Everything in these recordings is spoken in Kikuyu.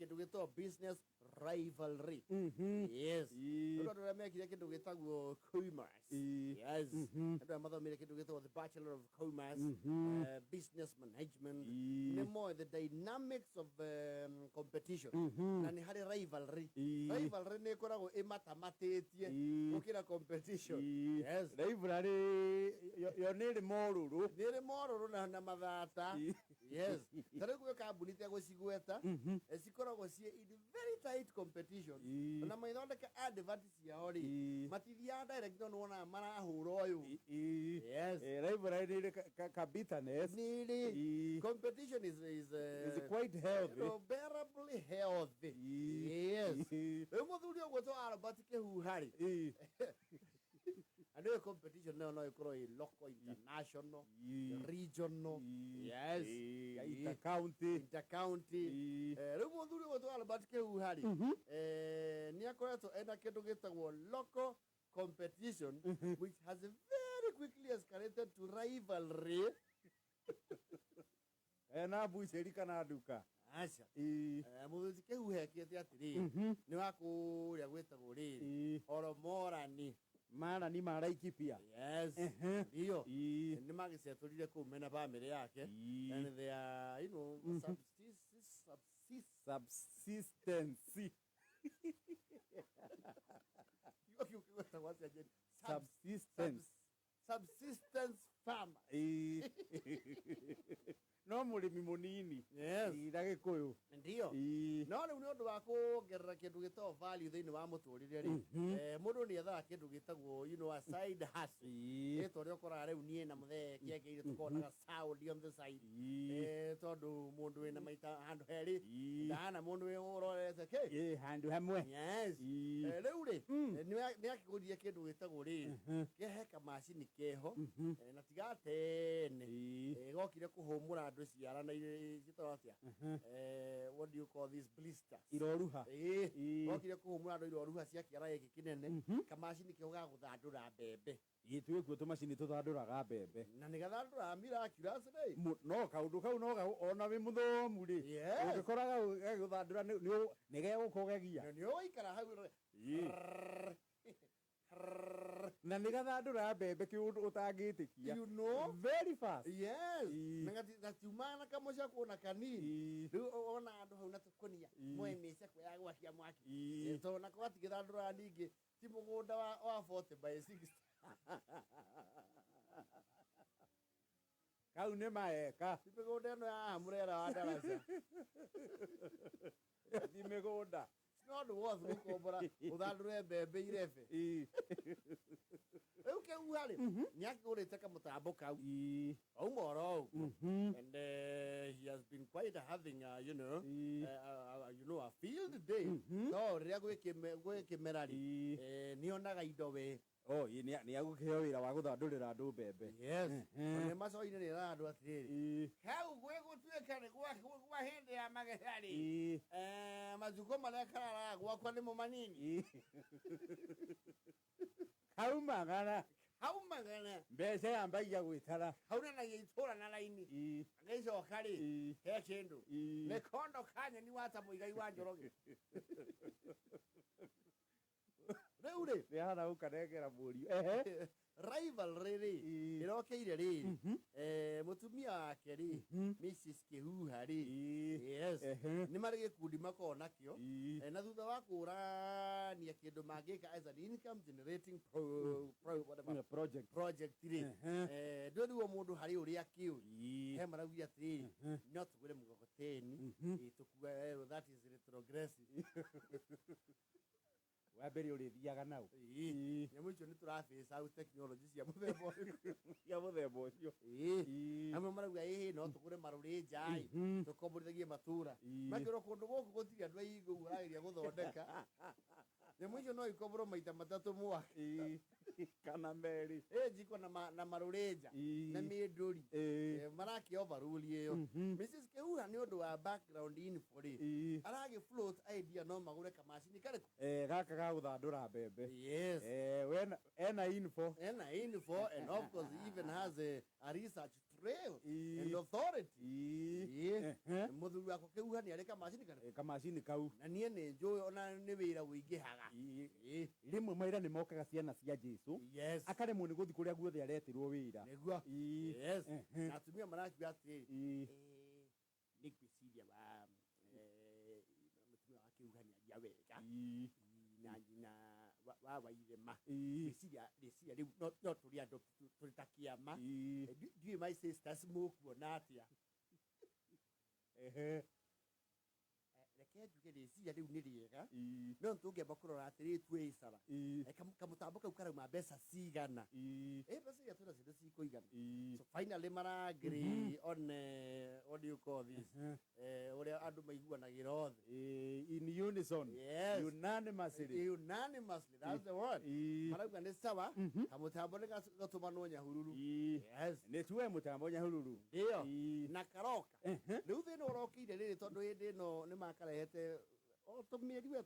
kĩndũ gĩtagwo business rivalry. Yes. Rĩu andũ arĩa mekire kĩndũ gĩtagwo commerce. Yes. Andũ arĩa mathomire kĩndũ gĩtagwo the Bachelor of Commerce, business management, nĩ moĩ the dynamics of competition na nĩ harĩ rivalry. Rivalry nĩ ĩkoragwo ĩmatamatĩtie gũkĩra competition. Yes. Rivalry yo nĩ ĩrĩ morũrũ. Nĩ ĩrĩ morũrũ na mathata. Yes. Ta rĩu gwĩ kambuni itegũcigweta, cikoragwo ciĩ in very tight competition. Na magĩthondeka advert ciao rĩ, matithiaga direct no nĩwonaga marahũra ũyũ. Yes. Rivalry nĩ ĩrĩ ka bitterness. Nĩ ĩrĩ. Competition is Is quite healthy. Bearably healthy. Yes. Rĩu mũthuri ũgwĩtwo Albert Kĩhuha rĩ, and ĩyo competition nayo no ĩkorwo ĩ local, international, regional. Yes. Inter county. Inter county. Rĩu mũthuri ũgwĩtwo Albert Kĩhuha rĩ, nĩ akoretwo ena kĩndũ gĩtagwo local competition which has very quickly escalated to rivalry. Ena mbucĩri kana nduka? Aca. Mũthuri Kĩhuha ekĩte atĩrĩrĩ, nĩ wa kũrĩa gwĩtagwo rĩrĩ, Oromorani. Marani ma Laikipia. Yes. Ndio. Nĩ magĩcetũrire kũu mena bamĩrĩ yake and they are subsistence. Subsistence. Kiugo kĩu kĩgwetagwo atĩa, Jenny? Subsistence. Subsistence farmer. No mũrĩmi mũnini. Yes. Na Gĩkũyũ. Ndio. No rĩu nĩ ũndũ wa kuongerera kĩndũ gĩtagwo value thĩinĩ wa mũtũrĩre rĩ, mũndũ nĩ ethaga kĩndũ gĩtagwo a side hustle. Ĩ ta ũrĩa ũkoraga rĩu niĩ na mũthee kĩengeire tũkonaga sound on the side. Tondũ mũndũ wĩna maita handũ herĩ ndahana mũndũ wĩ ũrorete kĩ. Handũ hamwe. Yes. Rĩu rĩ, nĩ akĩgũrire kĩndũ gĩtagwo rĩrĩ, kehe kamacini keho, na tiga tene. Gokire kũhũmũra andũ ciara na ciĩtagwo atĩa? What do you call these blisters? Iroruha. Gokire kũhũmũra andũ iroruha cia kĩara gĩkĩ kĩnene, kamacini keho ga gũthandũra mbembe. Ĩĩ, twĩkuo tũmacini tũthandũraga mbembe. Na nĩ gathandũraga miraculously. No kaũndũ kau no ona wĩ mũthomu rĩ, ũngĩkora gagĩgũthandũra nĩ gegũkũgegia. Na nĩ ũgũikara hau ũrore. Na nĩ gathandũraga mbembe kĩũndũ ũtangĩtĩkia. You know? Very fast. Yes. Na gatiumaga na kamũcakũ ona kanini. Rĩu ona andũ hau na tũkũnia moe mĩcakũ ya gwakia mwaki. Tondũ nako gatingĩthandũraga ningĩ ti mũgũnda wa 40 by 60. Kau nĩ maeka. Ti mĩgũnda ĩno ya haha mũrera wa ndaraca. Ti mĩgũnda. It's not worth gũkombora ũthandũre mbembe irebe. Rĩu kĩu rĩ, nĩ akĩgũrĩte kamũtambo kau. Auma oro ũguo. And he has been quite having a field day. No rĩrĩa gwĩ kĩmera rĩ, nĩ onaga indo we. Oh, ĩ, nĩ agũkĩheo wĩra wa gũthandũrĩra andũ mbembe. Yes. Nĩ macoine nĩ era andũ atĩrĩrĩ. Hau gwĩ gũtuĩka nĩ gwa hĩndĩ ya magetha rĩ. Matukũ marĩa kararaga gwakwa nĩmo manini. Hau magana. Hau magana. Mbeca yambagia gwĩtara. Haunanagia itũra na raini. Agĩcoka rĩ, he kĩndũ. Mĩkondo kanyeni wa ta Mũigai wa Njoroge. Rĩu rĩ. Nĩ ahana gũkanengera mũriũ. Ehe. Rivalry rĩ, ĩrokeire rĩrĩ, mũtumia wake rĩ, Mrs Kĩhuha rĩ, yes, nĩ marĩ gĩkundi makoragwo nakĩo, na thutha wa kũrania kĩndũ mangĩka as an income generating whatever, Project. project rĩ, ndwĩrĩirwo mũndũ harĩ ũrĩa akĩũĩ, he maraugire atĩrĩrĩ, no tũgũre mũgogoteni, tũkue, that is retrogressive. Wa mbere ũrĩthiaga nao. Nyamũ icio nĩ tũra phase out technology cia mũthemba ũrĩkũ? Cia mũthemba ũcio. Amwe marauga ĩhĩ no tũgũre marũrĩ nja ĩ, tũkomborithagie matũra. Makĩrwo kũndũ gũkũ gũtirĩ andũ aingĩ ũguo ũrageria gũthondeka. Nyamũ icio no ikoborwo maita matatũ mwaka. Ĩĩ. Kana merĩ. Ĩ njiko na na marũrĩnja na mĩndũri. Marakĩ overrule ĩyo. Mrs. Kĩhuha nĩ ũndũ wa background info rĩ, aragĩ float idea no magũre kamacini karĩkũ? Gaka ga gũthandũra mbembe. Yes. Wena ena info. Ena info, and of course he even has a research trail and authority. Ĩĩ. Mũthuri wakwa Kĩhuha nĩ arĩ kamacini karĩkũ? Kamacini kau. Na niĩ nĩ njũĩ ona nĩ wĩra ũingĩhaga. Ĩĩ. Rĩmwe mawĩra nĩ mokaga ciana cia Jesũ. Yes. Akaremwo nĩ gũthiĩ kũrĩa guothe aretirwo wĩra. Nĩguo. Ĩĩ. Yes. Na atumia marakiuga atĩrĩrĩ, Ĩĩ. Nĩ ngwĩciria wa mũtumia wa Kĩhuha nĩ aria wega. Ĩĩ. Na nyina wa Wairĩma. Ĩĩ. Ngwĩciria rĩciria rĩu no tũrĩ andũ tũrĩ ta kĩama. Ĩĩ. Ndiũĩ my sisters mũkuona atĩa? Reke njuge rĩciria rĩu nĩ rĩega. Ĩĩ. No tũngĩamba kũrora atĩrĩrĩ twĩ icara. Ĩĩ. Kamũtambo kau karauma mbeca cigana? Ĩĩ. Mbeca iria twĩnacio nĩ cikũigana. Ĩĩ. So finally mara agree on what do you call this? Ũrĩa andũ maiguanagĩra othe. In unison. Yes. Unanimously. Unanimously, that's the word. Ĩĩ. Marauga nĩ sawa, kamũtambo nĩ gatũmanwo Nyahururu. Ĩĩ. Yes. Nĩ tuwe mũtambo Nyahururu. Ndio. Ĩĩ. Na karoka. Rĩu thĩna ũrokĩire rĩrĩ tondũ hĩndĩ ĩno nĩ makarehete o tũmĩeri we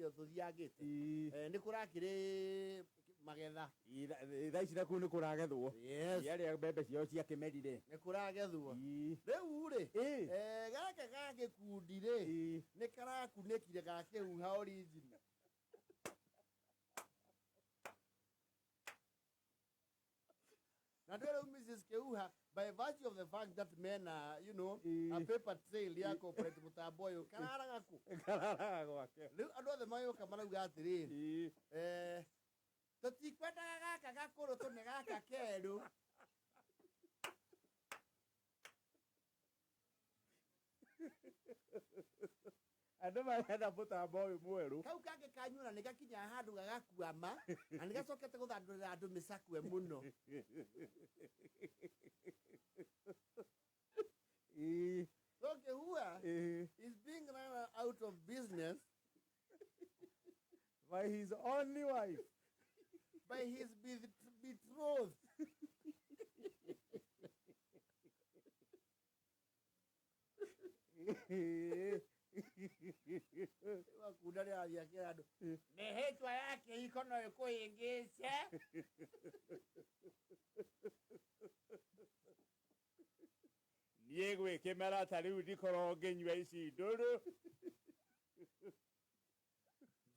tũthiangĩte. Ĩĩ. Nĩ kũrakĩrĩ magetha. Ĩĩ, thaa ici nakuo nĩ kũragethwo. Yes. Ĩĩ, arĩa mbembe ciao ciakĩmerire. Nĩ kũragethwo. Ĩĩ. Rĩu rĩ, Ĩĩ. gaka ga gĩkundi rĩ, Ĩĩ. nĩ karakunĩkire gakĩhuha original. Na ndĩ rĩu Mrs. Kĩhuha, by virtue of the fact that mena, you know, a Ĩĩ. paper trail ya corporate mũtambo ũyũ, kararaga kũ? Kararaga gwake. Rĩu andũ othe magĩũka marauga atĩrĩrĩ, Ĩĩ. Tũtikwendaga gaka gakũrũ tũne gaka kerũ. Andũ marenda mũtambo ũyũ mwerũ. Kau kangĩ kanyua na nĩ gakinyaga handũ gagakuama, na nĩ gacokete gũthandũrĩra andũ mĩcakwe mũno. Ĩĩ. So Kĩhuha Ĩĩ. is being run out of business By his only wife. by his betrothed. Wakunda rĩ arathiĩ akĩra andũ, mĩhĩtwa ya kĩhiko no ĩkũhĩngĩce. Niĩ gwĩkĩmera ta rĩu ndikorwo ngĩnyua ici ndũrũ.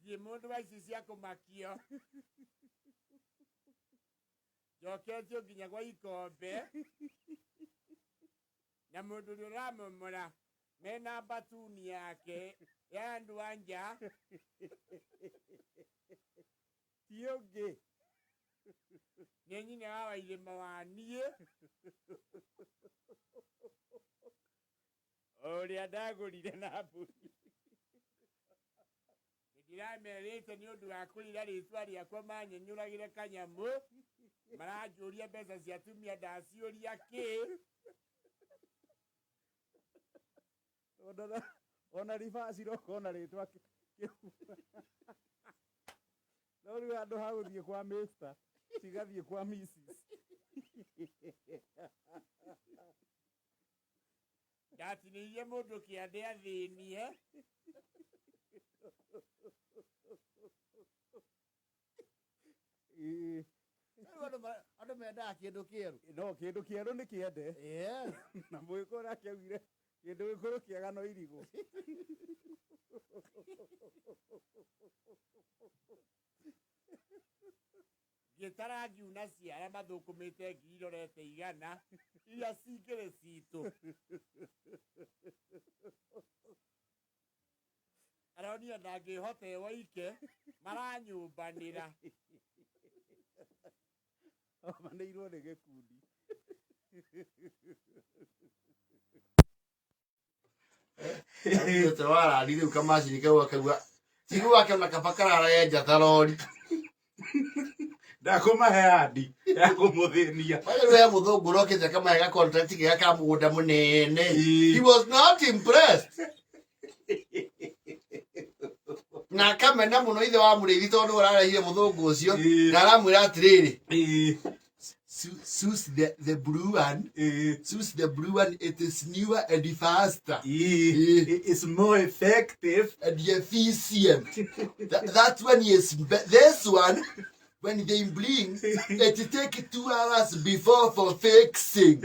Thiĩ mũndũ wa ici cia kũmakio. Njoketio nginya gwa ikombe. Na mũndũ ũrĩa ũramomora mena mbatuni yake ya andũ a nja. Ti ũngĩ. Nĩ nyina wa Wairĩma wa niĩ. Ũrĩa ndagũrire na mbũri. Ndĩramerĩte nĩ ũndũ wa kũrira rĩtwa rĩakwa manyenyũragĩre kanyamũ. Maranjũria mbeca cia atumia ndaciũria kĩ. Tondũ ona ribacirwo ũkona rĩtwa kĩu. No rĩu handũ ha gũthiĩ kwa Mister, cigathiĩ kwa Missus. Ndatinĩirie mũndũ kĩande athĩnie. Ĩĩ. Rĩu andũ mendaga kĩndũ kĩerũ. No kĩndũ kĩerũ nĩ kĩende. Yes. Na mũgĩkũyũ nake augire kĩndũ gĩkũrũ kĩega no irigũ. Ngĩtara ngiuna ciara mathũkũmĩte ngiri irorete igana iria cingĩrĩ citũ. Aronire ndangĩhota e woike, maranyũmbanĩra. Omanĩirwo nĩ gĩkundi. Ũcio warari rĩu kamacini kau akauga tigu wake ona kaba karara enja ta rori. Ndakũmahe andi ya kũmũthĩnia. Wale rĩu he mũthũngũ ũrokĩte akamahe ga contract gega ka mũgũnda mũnene. Ĩĩ. He was not impressed. Na akamena mũno ithe wa mũrĩithi tondũ ararehire mũthũngũ ũcio. Ĩĩ. Na aramwĩra atĩrĩrĩ, Ĩĩ. Choose the blue one. Ĩĩ. Choose the blue one, it is newer and faster. Ĩĩ. It is more effective. And efficient. That one is this one, when they bring it, take 2 hours before for fixing.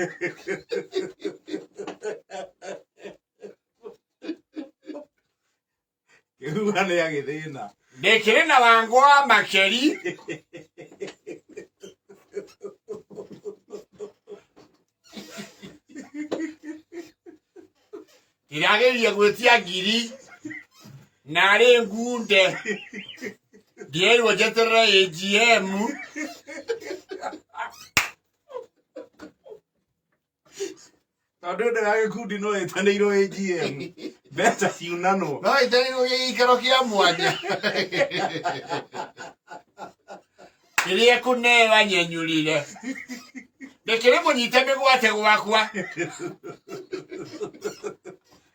Kĩhuha nĩ agĩthĩna. Ndĩkĩrĩ na wangũ wa makeri. Ndĩrageria gwĩtia ngiri narĩ ngunde, ndĩrerirwo njeterere AGM. Tondũ ndĩra gĩkundi no ĩtanĩirwo AGM, mbeca ciunanwo. No ĩtanĩirwo gĩikaro kĩa mwanya. Kĩrĩa kũnewa nyenyũrire, ndĩkĩrĩ mũnyite mĩgwate gwakwa.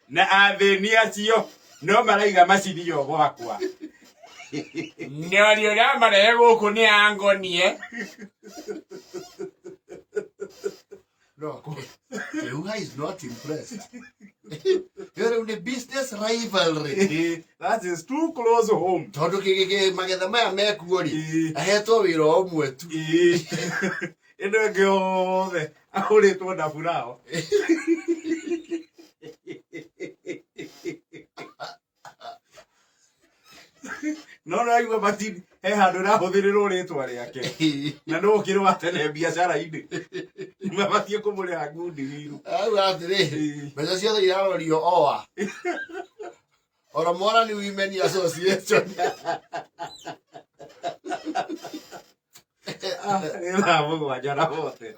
Na athĩni acio no maraiga macirio gwakwa. Na ũrĩa ũramarehe gũkũ nĩ angonie. No, Kĩhuha is not impressed. Ĩyo rĩu nĩ business rivalry. That is too close home. Tondũ magetha maya mekuo rĩ, ahetwo wĩra o ũmwe tu. Ĩĩ. Ĩno ĩngĩ yothe ahũrĩtwo na burao. No no aigua macini he handũ ĩrahũthĩrĩrwo rĩtwa rĩake na no ũkĩrĩ wa tene biacara-inĩ, mabatiĩ kũmũrĩha ngundi wiru. Auga atĩrĩrĩ, mbeca ciothe irarorio oa Oromorani Women Association. Nĩ thaa 7 na bote.